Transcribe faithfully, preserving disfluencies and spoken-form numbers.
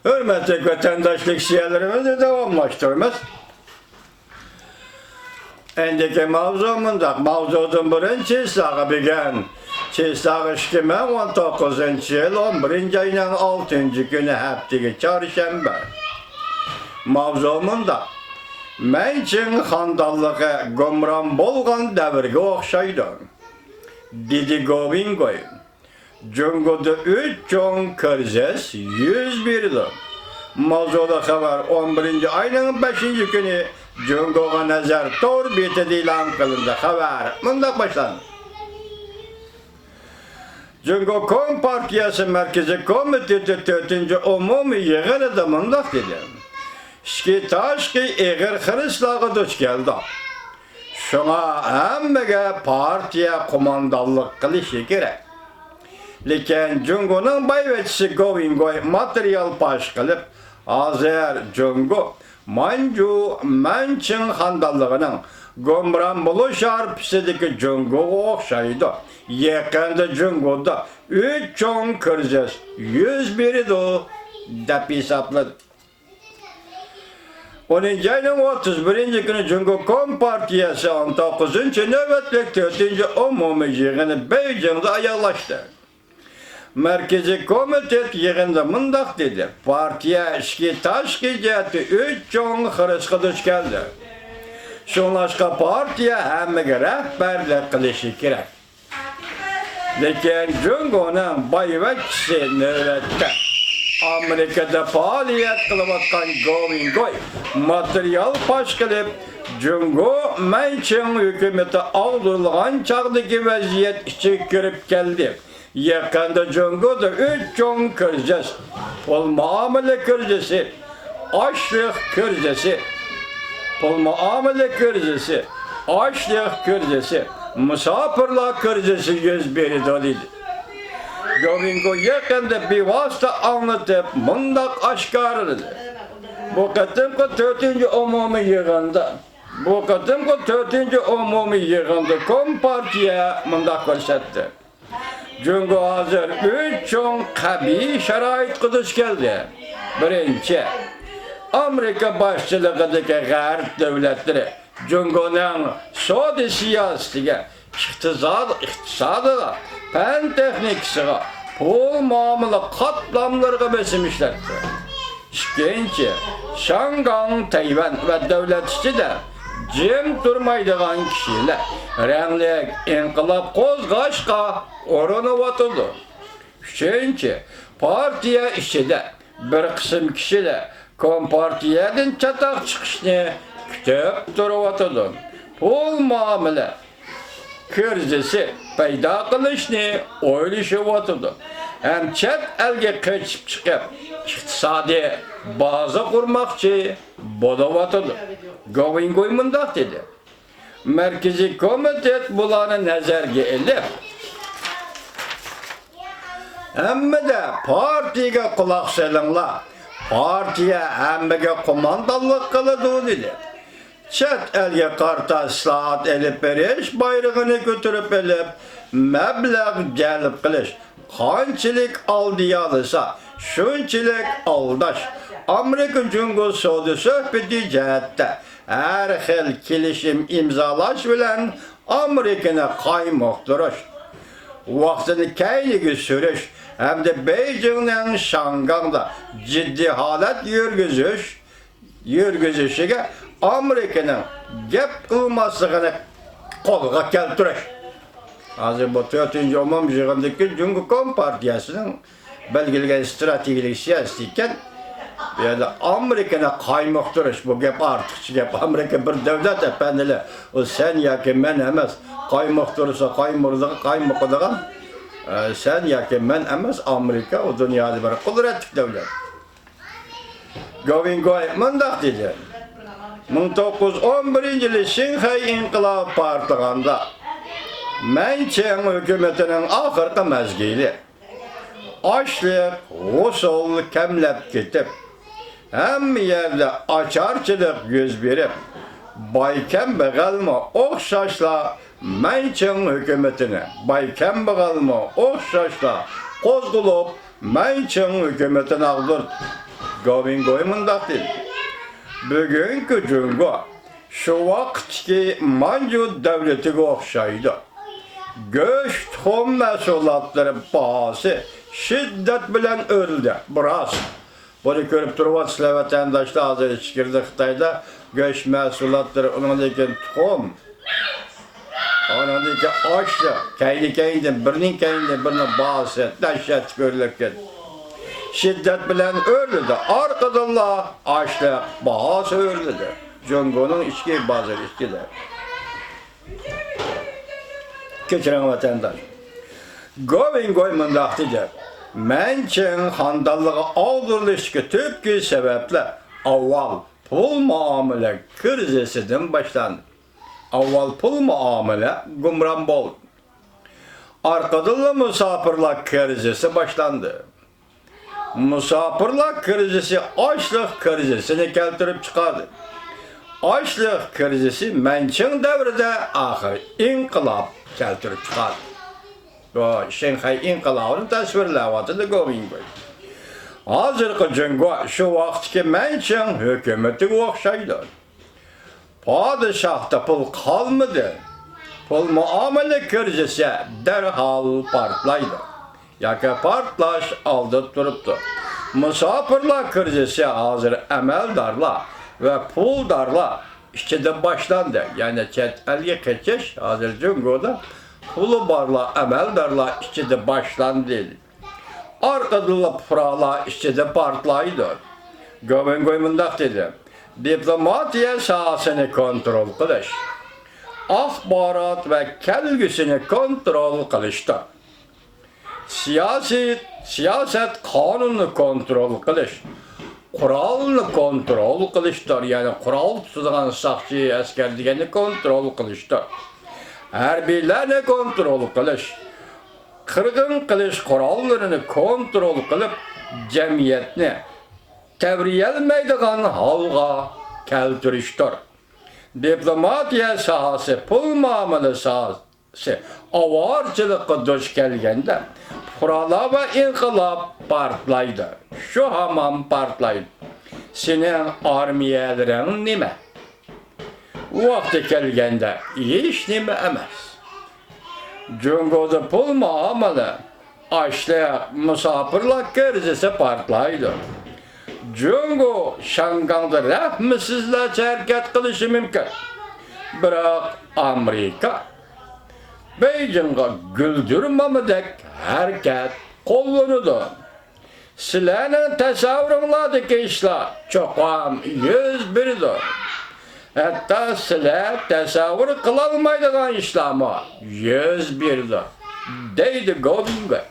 ھۆرمەتلىك ۋەتەنداشلىق سىيالىرىمىزنى داۋاملاشتۇرىمىز. ئەندىكى ماۋزۇ مۇنداق. ماۋزۇدىن بۇرۇن چېسلاغا بۈگۈن، چېسلاغ ئىككى مىڭ ئون توققۇزىنچى يىل ئون بىرىنچى ئاينىڭ ئالتىنچى كۈنى، ھەپتىگە چارشەنبە. ماۋزۇ مۇنداق. مەنچىڭ خاندانلىقى گۇمران بولغان دەۋرگە ئوخشايدۇ، دېدى گوۋىنگوي. جۇڭگودا ئۈچ چوڭ كىرىزىس يۈز بېرىدۇ. ماۋزۇلۇق خەۋەر ئون بىرىنچى ئاينىڭ بەشىنچى كۈنى جۇڭگوغا نەزەر تور بېتىدە ئېلان قىلىندى. خەۋەر مۇنداق باشلاندى. جۇڭگو كومپارتىيەسى مەركىزىي كومىتېتى تۆتىنچى ئومۇمىي يىغىنىدا مۇنداق دېدى: ئىچكى تاشقى ئېغىر خىرىسلارغا دۇچ كەلدۇق. شۇڭا ھەممىگە پارتىيە قوماندانلىق قىلىشى كېرەك. لېكىن جۇڭگونىڭ بايۋەچچىسى گوۋىنگوي ماتېرىيال پاش قىلىپ، ھازىر جۇڭگو مانجۇ مەنچىڭ خاندانلىقىنىڭ گۇمران بولۇش ھارپىسىدىكى جۇڭگوغا ئوخشايدۇ. يېقىندا جۇڭگودا ئۈچ چوڭ كىرىزىس يۈز بېرىدۇ، دەپ ھېسابلىدى. ئونىنچى ئاينىڭ ئوتتۇز بىرىنچى كۈنى جۇڭگو كومپارتىيەسى ئون توققۇزىنچى نۆۋەتلىك تۆتىنچى ئومۇمىي يىغىنى بېيجىڭدا ئاياغلاشتى. مەركىزىي كومىتېت يىغىندا مۇنداق دېدى: پارتىيە ئىچكى تاشقى جەھەتتە ئۈچ چوڭ خىرىسقا دۇچ كەلدى. شۇڭلاشقا پارتىيە ھەممىگە رەھبەرلىك قىلىشى كېرەك. لېكىن جۇڭگونىڭ بايۋەچچىسى نۆۋەتتە ئامېرىكىدا پائالىيەت قىلىۋاتقان گوۋىنگوي ماتېرىيال پاش قىلىپ، جۇڭگو مەنچىڭ ھۆكۈمىتى ئاغدۇرۇلغان چاغدىكى ۋەزىيەت ئىچىگە كىرىپ كەلدى. يېقىندا جۇڭگودا ئۈچ چوڭ كىرىزىس، پۇل مۇئامىلە كىرىزىسى، ئاشلىق كىرىزىسى، پۇل مۇئامىلە كىرىزىسى، ئاشلىق كىرىزىسى، مۇساپىرلار كىرىزىسى يۈز بېرىدۇ، دېدى. گوۋىنگو يېقىندا بىۋاسىتە ئاڭلىتىپ مۇنداق ئاشكارىلىدى: بۇ قېتىمقى تۆتىنچى ئومۇمىي يىغىندا، بۇ قېتىمقى تۆتىنچى ئومۇمىي يىغىندا كومپارتىيە مۇنداق كۆرسەتتى. جۇڭگو ھازىر ئۈچ چوڭ قەبىھ شارائىتقا دۇچ كەلدى. بىرىنچى، ئامېرىكا باشچىلىقىدىكى غەرب دۆلەتلىرى جۇڭگونىڭ سودا سىياسىتىگە، ئىقتىساد، ئىقتىسادىغا، پەن تېخنىكىسىغا، پۇل مۇئامىلە قاتلاملىرىغا بېسىم ئىشلەتتى. ئىككىنچى، شياڭگاڭ، تەيۋەن ۋە دۆلەت ئىچىدە جىم تۇرمايدىغان كىشىلەر رەڭلىك ئىنقىلاب قوزغاشقا ئۇرۇنۇۋاتىدۇ. ئۈچىنچى، پارتىيە ئىچىدە بىر قىسىم كىشىلەر كومپارتىيەدىن چاتاق چىقىشنى كۈتۈپ تۇرۇۋاتىدۇ. پۇل مۇئامىلە كىرىزىسى پەيدا قىلىشنى ئويلىشىۋاتىدۇ ھەم چەت ئەلگە قېچىپ چىقىپ، ئىقتىسادىي بازا قۇرماقچى بولۇۋاتىدۇ. گوۋىنگوي مۇنداق دېدى: مەركىزىي كومىتېت بۇلارنى نەزەرگە ئېلىپ، ھەممىدە پارتىيەگە قۇلاق سېلىڭلار، پارتىيە ھەممىگە قوماندانلىق قىلىدۇ، دېدى. چەت ئەلگە قارىتا ئىسلاھات ئېلىپ بېرىش بايرىقىنى كۆتۈرۈپ ئېلىپ، مەبلەغ جەلپ قىلىش، قانچىلىك ئالدىيالىسا، شۇنچىلىك ئالداش. ئامېرىكا جۇڭگو سودا سۆھبىتى جەھەتتە ھەر خىل كېلىشىم ئىمزالاش بىلەن ئامېرىكىنى قايمۇقتۇرۇش، ۋاقتىنى كەينىگە سۈرۈش ھەمدە بېيجىڭنىڭ شياڭگاڭدا جىددىي ھالەت يۈرگۈزۈش، يۈرگۈزۈشىگە ئامېرىكىنىڭ گەپ قىلماسلىقىنى قولغا كەلتۈرۈش. ھازىر بۇ تۆتىنچى ئومۇمىي يىغىندىكى جۇڭگو كومپارتىيەسىنىڭ بەلگىلىگەن ئىستراتېگىيەلىك سىياسىتى ئىكەن. بۇ يەردە ئامېرىكىنى قايمۇقتۇرۇش، بۇ گەپ ئارتۇقچە گەپ. ئامېرىكا بىر دۆلەت ئەپەندىلەر، ئۇ سەن ياكى مەن ئەمەس. قايمۇقتۇرسا قايمۇقىدىغان، قايمۇقىدىغان، ئە، سەن ياكى مەن ئەمەس، ئامېرىكا ئۇ دۇنيادا بىر قۇدرەتلىك دۆلەت. گوۋىنگوي مۇنداق دېدى: مىڭ توققۇز يۈز ئون بىرىنچى يىلى شىنخەي ئىنقىلابى پارتلىغاندا، مەنچىڭ ھۆكۈمىتىنىڭ ئاخىرقى مەزگىلى. ئاشلىق، ھوسۇل كەملەپ كېتىپ، ھەممە يەردە ئاچارچىلىق يۈز بېرىپ، باي كەمبەغەلمۇ ئوخشاشلا مەنچىڭ ھۆكۈمىتىنى، باي كەمبەغەلمۇ ئوخشاشلا قوزغىلىپ، مەنچىڭ ھۆكۈمىتىنى ئاغدۇردى. گوۋىنگوي مۇنداق دېدى: بۈگۈنكى جۇڭگو شۇ ۋاقىتتىكى مانجۇ دەۋلىتىگە ئوخشايدۇ. گۆش، تۇخۇم مەھسۇلاتلىرى باھاسى شىددەت بىلەن ئۆرلىدى. بۇ راست. بۇنى كۆرۈپ تۇرۇۋاتىسىلەر، ۋەتەنداشلار، ھازىر ئىچكىرىدە خىتايدا گۆش مەھسۇلاتلىرى، ئۇنىڭدىن كېيىن تۇخۇم، ئانىڭدىن كېيىن ئاشلىق، كەينى-كەينىدىن، بىرىنىڭ كەينىدىن بىرىنىڭ باھاسى دەھشەتلىك ئۆرلەپ كەتتى. شىددەت بىلەن ئۆرلىدى. ئارقىدىنلا ئاشلىق باھاسى ئۆرلىدى. جۇڭگونىڭ ئىچكى بازىرى ئىچىدە. كەچۈرۈڭ، ۋەتەنداش. گوۋىنگوي مۇنداق دېدى: مەنچىڭ خانىدانلىقى ئاغدۇرۇلۇشتىكى تۈپكى سەۋەبلەر ئاۋۋال پۇل مۇئامىلە كىرىزىسىدىن باشلاندى. ئاۋۋال پۇل مۇئامىلە گۇمران بولدى. ئارقىدىنلا مۇساپىرلار كىرىزىسى باشلاندى. مۇساپىرلار كىرىزىسى ئاشلىق كىرىزىسىنى كەلتۈرۈپ چىقاردى. ئاشلىق كىرىزىسى مەنچىڭ دەۋرىدە ئاخىرى ئىنقىلاب كەلتۈرۈپ چىقاردى. بۇ شىنخەي ئىنقىلابىنى تەسۋىرلەۋاتىدۇ گوۋىنگوي. ھازىرقى جۇڭگو شۇ ۋاقىتتىكى مەنچىڭ ھۆكۈمىتىگە ئوخشايدۇ. پادىشاھتا پۇل قالمىدى. پۇل مۇئامىلە كىرىزىسى دەرھال پارتلايدۇ ياكى پارتلاش ئالدىدا تۇرۇپتۇ. مۇساپىرلار كىرىزىسى ھازىر ئەمەلدارلار ۋە پۇلدارلار ئىچىدە باشلاندى. يەنى چەت ئەلگە قېچىش ھازىر جۇڭگودا پۇلى بارلار، ئەمەلدارلار ئىچىدە باشلاندى. ئارقىدىنلا پۇقرالار ئىچىدە پارتلايدۇ. گوۋىنگوي مۇنداق دېدى: دىپلوماتىيە ساھەسىنى كونترول قىلىش، ئاخبارات ۋە كەلگۈسىنى كونترول قىلىشتۇر. سىياسىي، سىياسەت، قانۇننى كونترول قىلىش، قورالنى كونترول قىلىشتۇر. يەنى قورال تۇتىدىغان ساقچى، ئەسكەر دېگەننى كونترول قىلىشتۇر. ھەربىيلەرنى كونترول قىلىش، قىرغىن قىلىش قوراللىرىنى كونترول قىلىپ، جەمئىيەتنى تەۋرىيەلمەيدىغان ھالغا كەلتۈرۈشتۇر. دىپلوماتىيە ساھەسى، پۇل مۇئامىلە ساھەسى ئاۋارىچىلىققا دۇچ كەلگەندە، پۇقرالار ۋە ئىنقىلاب پارتلايدۇ. شۇ ھامان پارتلايدۇ. سېنىڭ ئارمىيەلىرىڭ نېمە؟ ۋاقتى كەلگەندە ھېچنېمە ئەمەس. جۇڭگودا پۇل مۇئامىلە، ئاشلىق، مۇساپىرلار كىرىزىسى پارتلايدۇ. جۇڭگو شياڭگاڭدا رەھمىسىزلەرچە ھەرىكەت قىلىشى مۇمكىن. بىراق ئامېرىكا بېيجىڭغا گۈلدۈرمامىدەك ھەرىكەت قوللىنىدۇ. سىلەرنىڭ تەسەۋۋۇرۇڭلاردىكى ئىشلار چوقۇم يۈز بېرىدۇ. ھەتتا سىلەر تەسەۋۋۇر قىلالمايدىغان ئىشلارمۇ يۈز بېرىدۇ، دەيدۇ گوۋىنگوي.